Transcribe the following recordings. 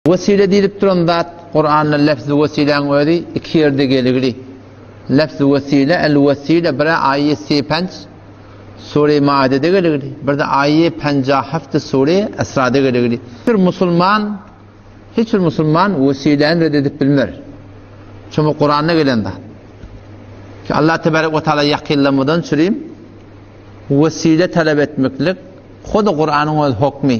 Wesile diýlip duran zat Kuranda lefz-i wesiläň özi iki ýerde geligli. Lefz-i wesile, el-wesile bir-ä aýy sepenç Sure-i Maidede geligli, bir-de aýy penja hafty Sure-i Esrada geligli. Bir musulman, hiç bir musulman wesiläni red edip bilmer. Çünki Kuranda gelen zat. Ki Allah tebarek we taala ýakynlamadan çürim wesile talap etmeklik hudy Kuranyň öz hokmy.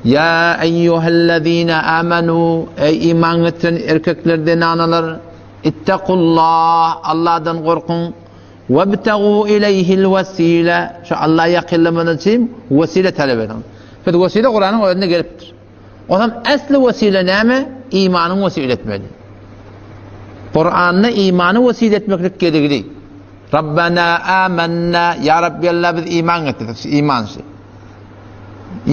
Ýa eýýuhellezine amanu, eý iman getiren erkekler, zenanalar, ittakullah, Allahdan gorkuň, webtegu ileýhil wesile, şu Allaha ýakynlamak üçin wesile talap ediň. Biz wesile Kuranyň özünde gelipdir. Onam äsli wesile näme? Imanyň wesile etmeli. Kuranda imany wesile etmeklik gerekli. Rabbana amanna, ýa Rabbi Allah biz iman getirdik, şu iman şu.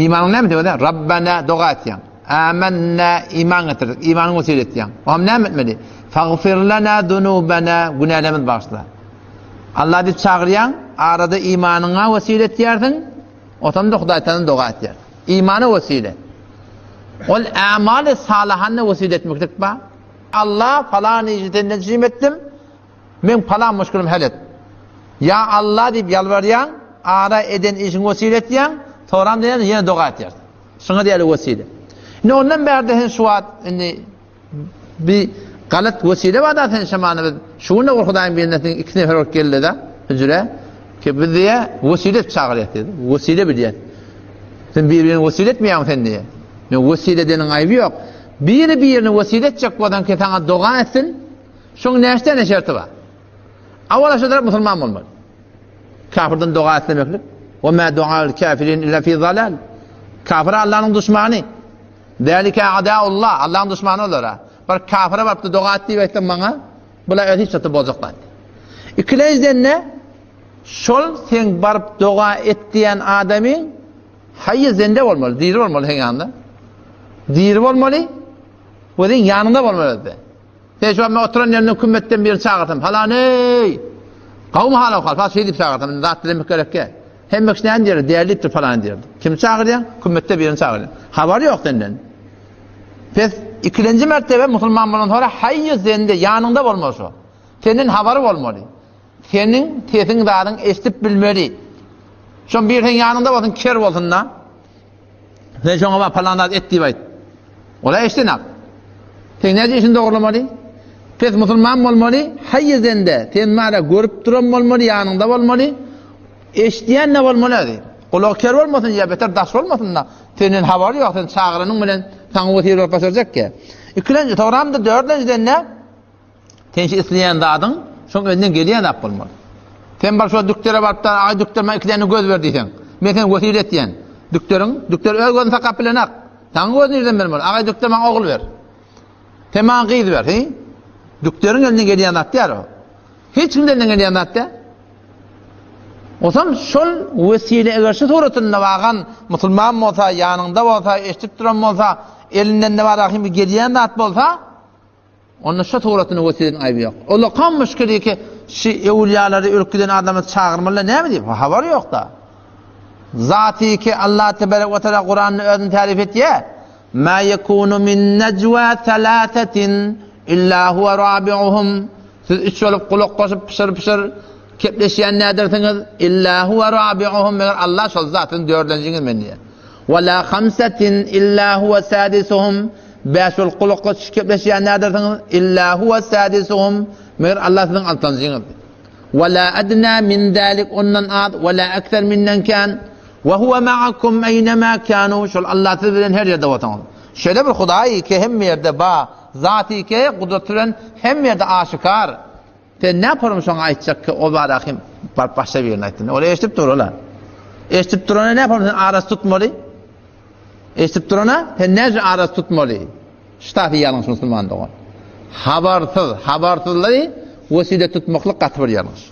Imanyň näme diýip Rabbana doga etýäň. Amanna iman getirdik. Imanyň wesile etýäň. Oňam näme etmeli? Fagfir lana zunubana günälerimizi bagyşla. Allah diýip çagyrýaň, arada imanyňa wesile etýärsiň, otamda Hudaý taala doga etýär. Imana wesile. Ol amaly salahany wesile etmeklik ba. Allah falan işi senden şim etdim. Meň palan muşkilimi hal et. Ýa Alla diýip ýalbarýaň, ara eden işiňi wesile etýäň, soram diýen ýene doga etýärsiň. Şuňa diýeli wesile. Indi ondan bärde sen şu wagt indi bir galat wesile bar da sen şamany biz şu gün de bir Hudaýyň bendesiniň iki nefer bolup geldi-de hüjre ki biz diýe wesile edip çagyrýas diýdi. Wesile bilýär. Sen bir-birini wesile etmeýäň sen diýe. Men wesile edeniň aýby ýok. Biri-birini wesile etjek bolsaň ki saňa doga etsin, Şoň näçe tane şerti bar? Awala şu tarap musulman bolmaly. Kafirden doga islemeklik. Ve ma duaul kafirin illa fi zalal. Kafir Allah'ın düşmany. Zalika adaullah. Allah'ın düşmany olara. Bir kafire baryp doga et diýip aýtsaň maňa, bular öz hiç zat boljak zat. Ikilenjiden ne? Şol sen baryp doga et diýen adamyň haýy zende bolmaly, diri bolmaly seň ýanynda. Diri bolmaly we seň ýanynda bolmaly özde. Sen şu wagt men oturan ýerimden kümmetden birini çagyrsam, Palany-eý! Gawumy hal-ahwal, fal şeý diýip çagyrsam, indi zat dilemek gerekkä. Hemme kişi näme diýerdi? Däli diýipdir palany diýerdi. Kimi çagyrýaň? Kümmetde birini çagyrýaň. Habary ýok senden. Pes, ikilenji mertebe musulman bolan sonra haýýu zende, ýanyňda bolmaly şo. Senden habary bolmaly. Seniň sesiň zadyň eşidip bilmeli. Şoň biri seň ýanyňda bolsun, ker bolsun-da. Sen şoňa bar palan zat et diýip aýt. Ola eşdenak. Sen näce işini dogrulamaly? Pes musulman bolmaly, haýy zende, sen bara görüp duran bolmaly, ýanyňda bolmaly, eşidýän de bolmaly özi. Gulagy ker bolmasyn ýa beter daş bolmasyn da, senden habary ýok, sen çagyranyň bilen saňa wesile bolup başarjak ki. Ikilenji, soňram da dördünjiden ne? Sen şu isleýän zadyň şoň elinden gelýän zat bolmaly. Sen bar şo dükdere baryp da, aý dükder maňa iki däne göz ber diýseň, men seni wesile etýän. Dükderiň, dükder öz gözüni saklap bilenak. Saňa göz nirden bermeli? Agaý dükder maňa ogul ber. Sen maňa gyz ber, he? Dükderiň elinden gelýän zat däl o. Hiç kimden elinden gelýän zat däl. Osam şol wesile eger şu suratynda bagan musulman bolsa, ýanyňda bolsa, eşidip duran bolsa, elinden ne bar ahim gelýän zat bolsa, Onda şu suratyny götüren aýby ýok. Ulakam müşkili ki, şu öwülýalary ölüp giden adamy çagyrmaly näme diýip, habary ýok-da. Zaty ki Allah tebarek we taala Kuranda özüni tarif etýär. Ma yekunu min najwa thalathatin illa huwa rabi'uhum. Siz üç bolup gulak goşup pyşyr-pyşyr kepleşýän nädersiňiz? Illa huwa rabi'uhum. Meger Allah şol zatyň dördünjiňiz men diýär. Wa la hamsatin illa huwa sadisuhum. Bäş bolup gulakga düşüp gepleşýän nädersiňiz? Illa huwa sadisuhum. Meger Allah siziň altynjyňyz. Wa la adna min zalik ondan az wa la ekser minden kän. Wa huwa ma'akum eýnema kanu. Şol Allah siz bilen her ýerde bolsaňyz. Şeýle bir Hudaý ki hemme ýerde ba, zaty ki gudraty bilen hemme ýerde aşykar. Sen näme pormy şoňa aýtjak ki o barada kim baryp başga birine aýtsyn. Ol eşidip dur ola. Eşidip durana näme pormy sen arasy tutmaly? Eşidip durana sen näce arasy tutmaly? Ştaty ýalňyş musulman dogan. Habarsyz, habarsyzlary wesile tutmaklyk gaty bir ýalňyş.